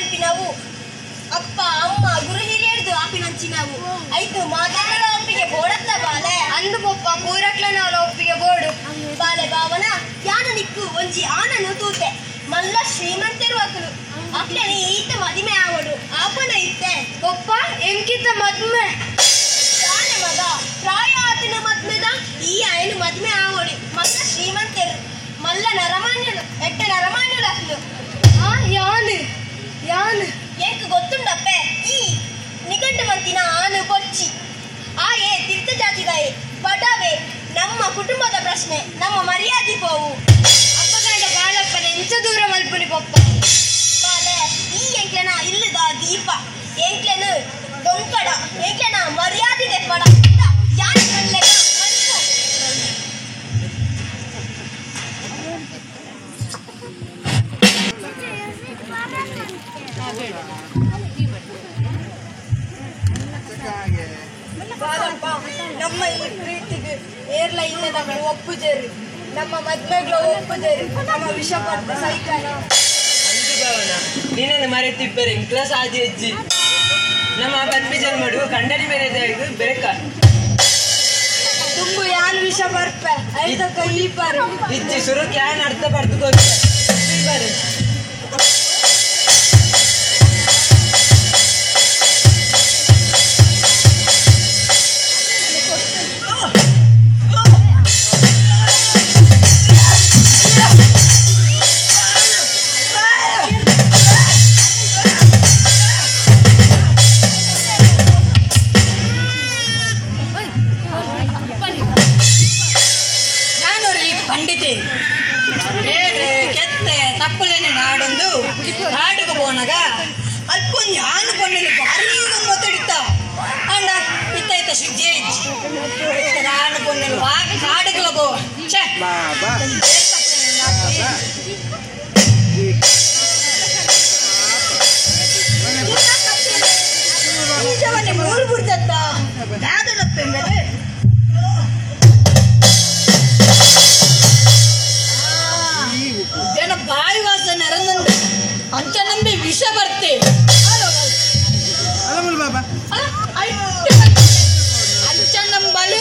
ಪನ್ಪಿನವು ಅಪ್ಪ ಅಮ್ಮ ಗುರು ಹಿರಿಯರ್ದು ಆಪಿನಂಚಿನವು ಐತು ಮಾತಾಡೋ ಒಪ್ಪಿಗೆ ಬೋಡತ್ತ ಬಾಲೆ ಅಂದು ಪೊಪ್ಪ ಪೂರಕ್ಲನ ಒಪ್ಪಿಗೆ ಬೋಡು ಬಾಲೆ ಭಾವನ ಯಾನ ನಿಕ್ಕು ಒಂಜಿ ಆನನು ತೂತೆ ಮಲ್ಲ ಶ್ರೀಮಂತಿರುವಕಲು ಅಕ್ಲನೆ ಈತ ಮದಿಮೆ ಆವಡು ಆಪನ ಇತ್ತೆ ಪೊಪ್ಪ ಎಂಕಿತ ಮದ್ಮೆ ತಾನೆ ಮಗ ಪ್ರಾಯ ಆತನ ಮದ್ಮೆದ ಈ ಆಯನು ಮದ್ಮೆ ಆವಡು ಮಲ್ಲ ಶ್ರೀಮಂತರು ಮಲ್ಲ ನರಮಾನ್ಯಲು ಎಟ್ಟ ನರಮಾನ್ಯಲು ಅಕ್ಲು ಆ ಯಾನು ಯಾನು ಎಂಕ್ ಗೊತ್ತುಂಡಪ್ಪೆ ಈ ನಿಗಂಟು ಮಂತಿನ ಆನು ಕೊಚ್ಚಿ ಆಯೇ ತೀರ್ಥ ಜಾತಿದಾಯೆ ಬಡವೆ ನಮ್ಮ ಕುಟುಂಬದ ಪ್ರಶ್ನೆ ನಮ್ಮ ಮರ್ಯಾದೆ ಪೋವು ಅಪ್ಪಗಂಡ ಬಾಳಪ್ಪನ ಎಂಚ ದೂರ ಮಲ್ಪುನಿ ಪೊಪ್ಪ ಬಾಲೆ ಈ ಎಂಕ್ಲೆನ ಇಲ್ಲದ ದೀಪ ಎಂಕ್ಲೆನು ದೊಂಕಡ ಎಂಕ್ಲೆನ ಮರ್ಯಾದೆ ತೆಪ್ಪಡ ಯಾನ್ ಕಲ್ಲೆಗ ಮಲ್ಪು. ಬಾಲಪ್ಪ ನಮ್ಮ ಈ ಪ್ರೀತಿಗೆ ಏರ್ಲ ಇಲ್ಲದ ಒಪ್ಪುಜೇರು ನಮ್ಮ ಮದ್ಮೆಗಳ ಒಪ್ಪುಜೇರು ನಮ್ಮ ವಿಷ ಪಡ್ತ ಸೈಕಲ್ ಅಂದು ಭವನ ನಿನ್ನನ್ನು ಮರೆತಿಬ್ಬರೆ ಇಂಕ್ಲ ಸಾಧಿ ಅಜ್ಜಿ ನಮ್ಮ ಪತ್ನಿ ಜನ್ಮಡು ಕಂಡನಿ ಮೇಲೆ ಬೆರಕ ತುಂಬು ಯಾನ್ ವಿಷ ಬರ್ಪೆ ಐದ ಕೈ ಪಾರು ಇಜ್ಜಿ ಸುರುಕ್ ಯಾನ್ ಅರ್ಥ ಪಡ್ದು ಗೊತ್ತ ನಾನು ರೀ ಪಂಡಿತೆ ಬೇರೆ ಕೆತ್ತೆ ತಪ್ಪಲೇನೆ ನಾಡೊಂದು ನಾಡುಗ ಪೋನಾಗ ಅಲ್ಪೊಂದು ಯಾನು ಪೊಣ್ಣು ಭಾರಿ ಗಮ್ಮತ್ತಿಡಿತ ಅಂಡ ಇತ್ತ ಇತ್ತ ಶುದ್ಧಿ ಇಜ್ಜಿ ನಾನು ಪೊಣ್ಣು ಬಾ ಕಾಡುಗಳ ಪೋ ಛೇ ಬೀಜವನ್ನೇ ಮೂರು ಬಿಡ್ತತ್ತ ದಾದಡಪ್ಪೆಂದರೆ ಜನ ಬಾಯಿ ವಾಸನೆ ಅರಂದಂತೆ ಅಂಚ ನಂಬಿ ವಿಷ ಬರ್ತೆ ಅಂಚ ನಂಬಲು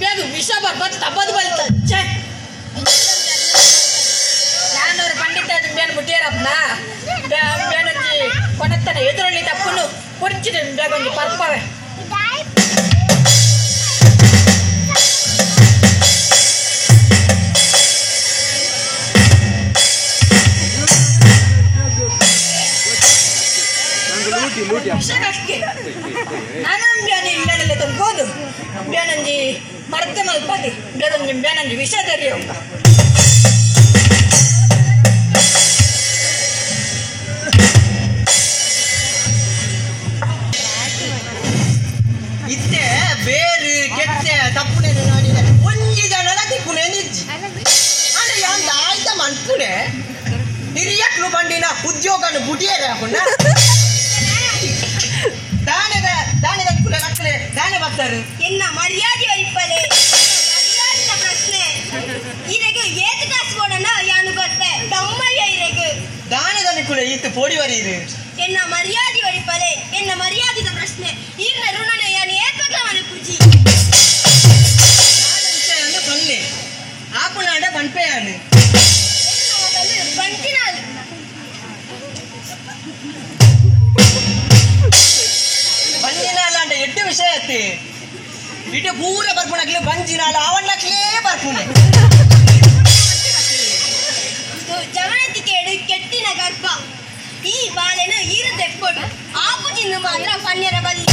ಬೇಗ ವಿಷ ಬರ್ಬ ತಪ್ಪದು ಬಲ್ತ ಛೇ ನಾನೂರು ಪಂಡಿತ ಬೇನ್ ಮುಟ್ಟಿಯರಪ್ಪನ ಬೇನಂಜಿ ಕೊನೆತ್ತನ ಎದುರಲ್ಲಿ ತಪ್ಪನು ಕುಡಿಚಿದೆ ಬೇಗೊಂಜಿ ಪರ್ಪವೆ ವಿಷಕಕ್ಕೆ ನಾನು ಬ್ಯಾನ ಇಲ್ಲಡಲೆ ತಂದ್ಬೋದು ಬ್ಯಾನಂಜಿ ಮರ್ತೆ ಮಲ್ಪತಿ ಬೇಗೊಂಜಿ ಬ್ಯಾನಂಜಿ ವಿಷ ತೆರೆಯುವಂಗ ಇತ್ತೆ ಬೇರು ಕೆತ್ತೆ ತಪ್ಪುನೇನು ನಾಡಿದ ಒಂಜಿ ಜನಲ ತಿಕ್ಕುನೆ ನಿಜ್ಜಿ ಅಂದ್ರೆ ಯಾನ್ ಆಯ್ತ ಮನ್ಪುನೆ ಹಿರಿಯಕ್ಲು ಬಂಡಿನ ಉದ್ಯೋಗನು ಬುಡಿಯರೆ ಹಾಕೊಂಡ ದಾನೆದ ದಾನೆದ ಕುಲ ಲಕ್ಕಲೆ ದಾನೆ ಬರ್ತಾರೆ ಎನ್ನ ಮರ್ಯಾದೆ ಒರಿಪಲೆ ಮರ್ಯಾದಿನ ಪ್ರಶ್ನೆ ಇರೆಗೆ ಏತು ಕಾಸು ಕೊಡೋಣ ಯಾನು ಕೊಟ್ಟೆ ತಮ್ಮಯ್ಯ ಇರೆಗೆ ದಾನೆದ ಕುಲ ಈತ ಪೋಡಿ ವರೀರು ಎನ್ನ ಮರ್ಯಾದೆ ಒರಿಪಲೆ ಎನ್ನ ಮರ್ಯಾದಿದ ಪ್ರಶ್ನೆ ಈರ್ನ ಋಣನ ಯಾನು ಏಪಗ್ಲ ಮನಪುಜಿ ನಾನಂಚೆ ಬಲ್ಲೆ ಆಪುನಾಡ ಬನ್ಪೆಯಾನು ಎನ್ನ ಮಗಳು ಬಂಟಿನಾಳು ಬಂಜಿನಾಲ ಅಂಡ ಎಡ್ಡು ವಿಷಯ ಅತ್ತೆ ಇಡೀ ಪೂರ ಬರ್ಪುಣಕ್ಲೆ ಬಂಜಿನಾಲ ಅವಣ್ಣಕ್ಲೇ ಬರ್ಪುಣೆ ಜವನತಿ ಕೇಡು ಕೆಟ್ಟಿನ ಗರ್ಭ ಈ ಬಾಲೆನು ಈರು ತೆಪ್ಪೊಡು ಆಪುಜಿಂದು ಮಾತ್ರ ಪನ್ಯರ ಬಲ್ಲಿ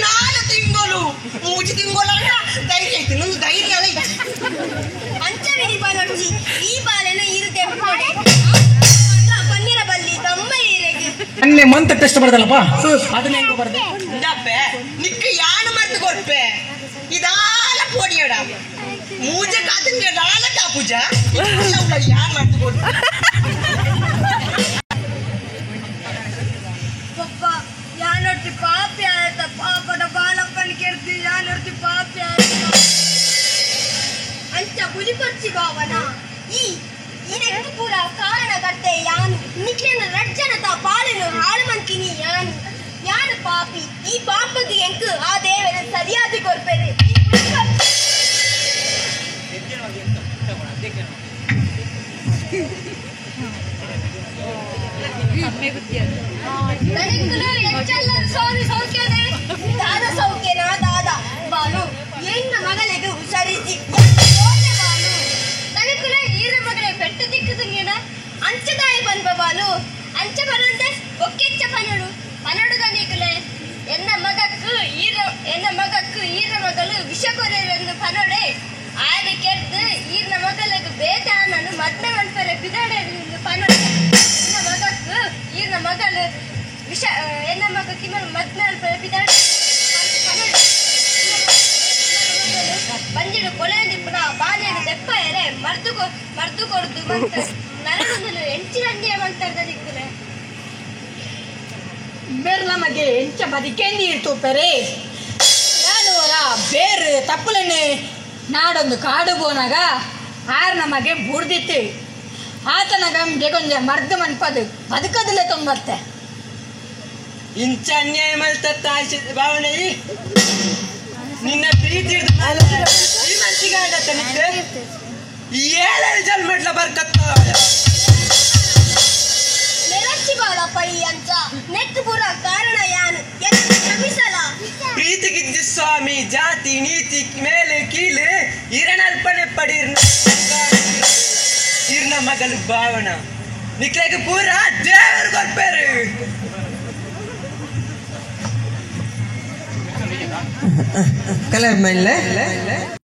ನಾಲ್ ತಿಂಗಳು ಮೂಜಿ ತಿಂಗಳು ಧೈರ್ಯ ಐತಿ ನಂದು ಧೈರ್ಯ ಅಲ್ಲ ಇಜ್ಜಿ. ಅಂಚ ವಿಧಿ ಪನೊಡ್ಚಿ ಈ ಬಾಲೆನು ಈರು ತೆಪ್ಪೊಡು ಪನ್ಯರ ಬಲ್ಲಿ ತಮ್ಮ ಈರೆಗೆ ಮೊನ್ನೆ ಮಂತ್ ಟೆಸ್ಟ್ ಬರ್ದಲ್ಲಪ್ಪ ಅದನ್ನ ಹೆಂಗ ಬರ್ದೆ ಇಂದಪ್ಪೆ ನಿಕ್ಕ ಯಾನು ಮರ್ತು ಕೊರ್ಪೆ ಇದಾಲ ಪೋಡಿಯಡ ಮೂಜೆ ಕಾತಂಗೆ ದಾಲ ಕಾಪುಜ ಯಾನ್ ಮರ್ತು ಕೊರ್ಪೆ ಪಪ್ಪ ಯಾನೊಟ್ಟಿ ಪಾಪಿ ಆಯ್ತ ಪಾಪದ ಬಾಲಪ್ಪನ ಕೆರ್ದಿ ಯಾನೊಟ್ಟಿ ಪಾಪಿ ಆಯ್ತ. ಬುಲಿಪೊಚ್ಚಿ ಭಾವನ ಈ ಇದಕ್ಕೆ ಪೂರ ಕಾರಣಕರ್ತೆ ಯಾನು ನಿಕ್ಲೆನ ರಜ್ಜನತ ಪಾಲನು ಹಾಳು ಮಂತಿನಿ ಯಾನು ಯಾನು ಪಾಪಿ ಈ ಪಾಪದ ಎಂಕು ಆ ದೇವರ ಸರಿಯಾದ ಕೊರ್ಪೆರು ಈ ಬುಲಿಪೊಚ್ಚಿ ದಾದ ಸೌಖ್ಯನಾ ದಾದ ಬಾಲು ಎನ್ನ ಮಗಳಿಗೆ ಹುಷಾರಿಸಿ ಬಾಲು ನನಕುಲ ಈರ ಮಗಳೇ ಪೆಟ್ಟು ದಿಕ್ಕದಂಗೇನ ಅಂಚದಾಯ ಬನ್ಬ ಬಾಲು ಅಂಚ ಬರಂತೆ ಒಕ್ಕೆಚ್ಚ ಪನಡು ಪನಡು ದನಿಕುಲೆ ಎನ್ನ ಮಗಕ್ಕು ಈರ ಎನ್ನ ಮಗಕ್ಕು ಈರ ಮಗಳು ವಿಷ ಕೊರೆಯರೆಂದು ಪನೊಡೆ ಆಯನ ಕೆರ್ದು ಈರ್ನ ಮಗಳಿಗೆ ಬೇತಾನನು ಮದ್ಮೆ ಮನ್ಪರೆ ಬಿದಾಡೆ ಪನೊಡೆ ಎನ್ನ ಮಗಕ್ಕು ಈರ್ನ ಮಗಳು ವಿಷ ಎನ್ನ ಮಗ ಕಿಮಲ್ ಮದ್ಮೆ ಅಲ್ಪರೆ ಬಿದಾಡೆ ಬಂಜಿಡು ಕೊಲೆಯಂದಿಪ್ಪುನ ಬಾಲೆಡು ದೆಪ್ಪ ಎರೆ ಮರ್ದು ಮರ್ದು ಕೊಡ್ದು ಮಂತ ನರಗೊಂದಲು ಎಂಚಿನ ಅನ್ಯಾಯ ಮಂತರ್ದ ದಿಕ್ಕುಲೆ ಬೇರೆ ನಮಗೆ ಎಂಚ ಬದಿಕೆ ನೀರು ತೂಪೆರೆ ನಾನು ಅವರ ಬೇರು ತಪ್ಪಲನೆ ನಾಡೊಂದು ಕಾಡು ಪೋನಾಗ ಆರು ನಮಗೆ ಬುಡ್ದಿತ್ತು ಆತನಾಗ ಕೊಂಜ ಮರ್ದು ಮನ್ಪದು ಬದುಕದಿಲ್ಲ ತೊಂಬತ್ತೆ ಇಂಚ ಅನ್ಯಾಯ ಮಲ್ತತ್ತ ಭಾವನೆ ನಿನ್ನ ಪ್ರೀತಿ ಈ ಮನ್ಸಿಗೆ ಆಗತ್ತ ನಿಕ್ಕೆ ಏಳು ಜನ್ಮಟ್ಲ ಬರ್ಕತ್ತ ನೆರಚಿ ಬಾಳಪ್ಪ ಈ ಅಂಚ ನೆಕ್ ಪೂರ ಕಾರಣ ಯಾನು ಕ್ಷಮಿಸಲ ಪ್ರೀತಿಗಿದ್ದ ಸ್ವಾಮಿ ಜಾತಿ ನೀತಿ ಮೇಲೆ ಕೀಳು ಇರಣಲ್ಪನೆ ಪಡಿರ್ನ ಇರ್ನ ಮಗಲು ಭಾವನ ನಿಕ್ಲೆಗೆ ಪೂರ ದೇವರು ಕೊಡ್ಪೇರು ಕಲರ್ ಮೇಲೆ.